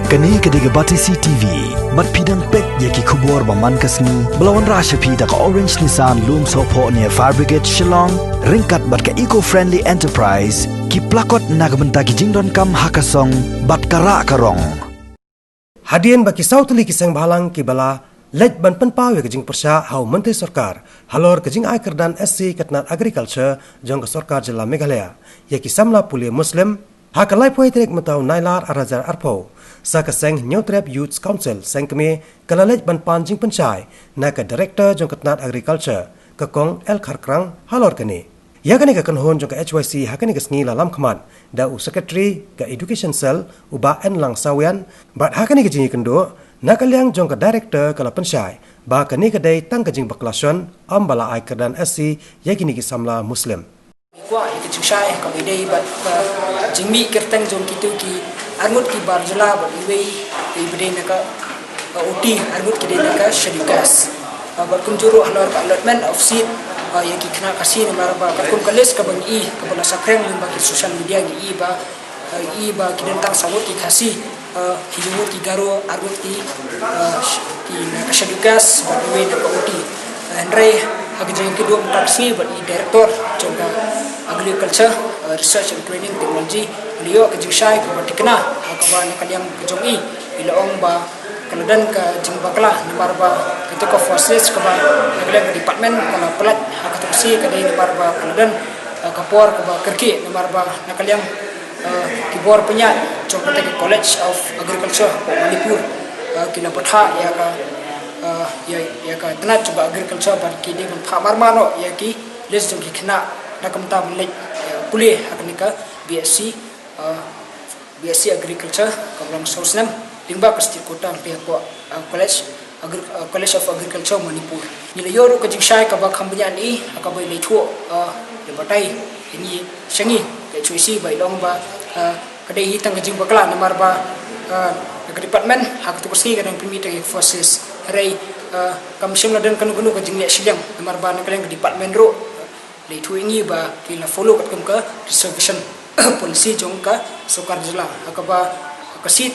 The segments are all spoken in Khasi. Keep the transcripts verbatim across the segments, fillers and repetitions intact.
Kane ka dei ka Batesi T V. Bad phi dang peit ïa ki khubor ba man ka sngi ba la wanrah sha phi da ka Orange Nissan Lumsohphoh near Fire Brigade Shillong, ryngkat bad ka Eco Friendly Enterprise, ki plakot na ka bynta ki jingdonkam ha ka song bad ka rah ka rong. Hadien ba ki saw tylli ki seng bhalang ki ba la leit ban pynpaw ïa ka jingpyrshah ha u Myntri Sorkar halor ka jingai kyrdan S C ka tnat Agriculture jong ka Sorkar Jylla Meghalaya ïa ki samla pule Muslim, ha ka laiphew tarik mynta u Nailar ar hajar arphew, sa ka seng Hynñiewtrep Youth Council Seng Kmie ka la leit ban pan jingpynshai na ka Director jong ka tnat Agriculture, ka Kong L Kharkrang, halor kane. Ïa kane ka kynhun jong ka H Y C ha kane ka sngi la lam khmat da u Secretary ka Education Cell, u Bah Enlang Sawian, bad ha kane ka jingïakynduh, na ka liang jong ka Director ka la pynshai ba kane ka dei tang ka jingbakla shon, ym ba la ai kyrdan S C ïa kine ki samla Muslim. Kwah ïa ka jingshai kaba ïadei bad ka jingmih kyrteng jong kito ki arngut ki bar jylla bad iwei i ba dei na ka, uh, O T, arngut ki dei na ka Scheduled Caste. Uh, bad kumjuh ruh halor ka allotment of seat, uh, ïa ki khynnah Khasi namar ba katkum ka list kaba ngi i kaba la saphriang lyngba ki social media, ngi i ba, uh, i ba ki don tang saw ngut ki Khasi, uh, hynñiew ngut ki Garo, arngut ki, uh, sh-, ki na ka Scheduled Caste bad iwei na ka O T. Uh, hynrei ha ka jingïakynduh mynta ka sngi bad i Director jong ka Agriculture, uh, Research and Training Technology, u la ïoh ka jingshai kaba thikna, uh, kaba na ka liang ka jong i, i la ong ba ka la don ka jingbakla namar ba kato ka fourth list kaba na ka liang ka department ka la pynlait ha kato ka sngi ka dei namar ba ka la don, uh, ka por kaba kyrkieh namar ba na ka liang, uh, ki bor pynïaid jong kata ka College of Agriculture hapoh Manipur, uh, ki la bthah ïa ka, uh, ïa, ïa ka tnat jong ka agriculture bad ki dei ban phah marmar noh ïa ki list jong ki khynnah na ka bynta ban leit, uh, pule ha kane ka B S C, uh, B S C Agriculture kaba long saw snem lyngba ka state quota, te hapoh, uh, College Agri-, uh, College of Agriculture Manipur. Ngi la ïoh ruh ka jingshai kaba kham bniah ne, uh, kaba i la ïathuh, uh, i la batai ïa ngi sha ngi ka H Y C ba i la ong ba, uh, ka dei hi tang ka jingbakla namar ba, uh, ka department ha kato ka sngi ka dang pynmih tang ïa ka fourth list. Hynrei, uh, kam shym la don kano kano ka jingleh shiliang namar ba na ka liang ka department ruh la ïathuh ïa ngi ba ki la follow katkum ka reservation policy jong ka sorkar jylla, ha kaba ka seat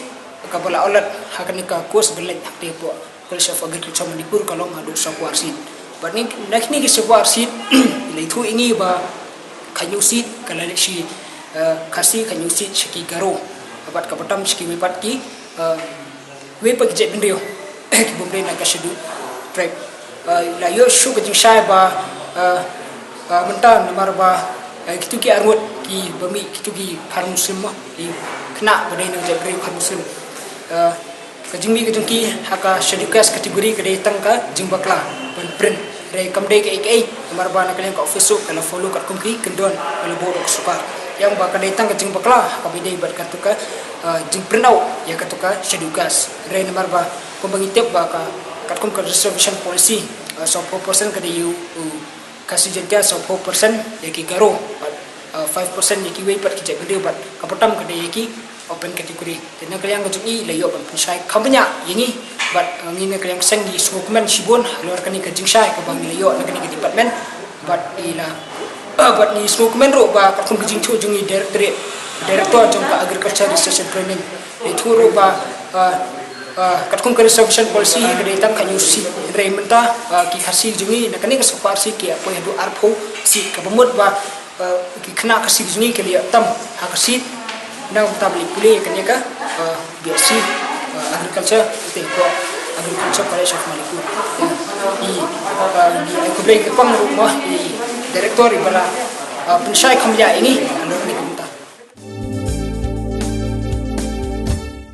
kaba la allot ha kane ka course ban leit ha kata hapoh College of Agriculture Manipur ka long haduh sawphew ar seat. Bad na kine ki sawphew ar seat la ïathuh ïa ngi ba khathynñiew seat ka la leit sha, eh, Khasi, khathynñiew seat sha ki Garo, bad kaba tam sha kiwei pat ki, eh, wei pat ki jaitbynriew ki bym dei na ka Scheduled Tribe. Eh, la ïoh shuh ka jingshai ba, eh, eh, mynta namar ba, eh, kito ki arngut ki ba mih kito ki Bhar Muslim mo, ki khynnah ba dei na ka jaitbynriew Bhar Muslim. Eh, ka jingmih ka jong ki ha ka Scheduled Caste category ka dei tang ka jingbakla ban print. Hynrei kam dei kaei kaei namar ba na ka liang ka office ruh ka la follow katkum ki kyndon ba la buh da ka sorkar. Ïa ba ka dei tang ka jingbakla ha kaba ïadei bad kato ka, ah, jingprint out ïa kato ka Scheduled Caste. Hynrei namar ba kumba ngi tip ba ka katkum ka reservation policy, ah, sawphew percent ka dei ïa u, u Khasi Jaiñtia, sawphew percent ïa ki Garo, bad, ah, five percent ïa kiwei pat ki jaitbynriew bad kaba tam ka dei ïa ki open category. Te na ka liang ka jong i la ïoh ban pynshai kham bniah ïa ngi bad, uh, ngi na ka liang seng ngi sngewkmen shibun halor kane ka jingshai kaba ngi la ïoh na kane ka department. Bad i la, uh, bad ngi sngewkmen ruh ba katkum ka jingïathuh jong i directorate, director jong ka Agriculture Research and Training, la ïathuh ruh ba, uh, uh, katkum ka reservation policy ka dei tang khathynñiew seat, hynrei mynta, uh, ki Khasi jong i na kane ka sawphew ar seat ki ïa poi haduh arphew seat, kaba mut ba uh, ki khynnah Khasi ki jong ngi ki la ïoh tam ha ka seat na ka bynta ban leit pule ïa kane ka, uh, B S C, uh, Agriculture, te ko Agriculture College of Manipur. I, uh, ngi ai khublei kyrpang ruh mo i director i ba la, uh, pynshai kham bniah ïa ngi.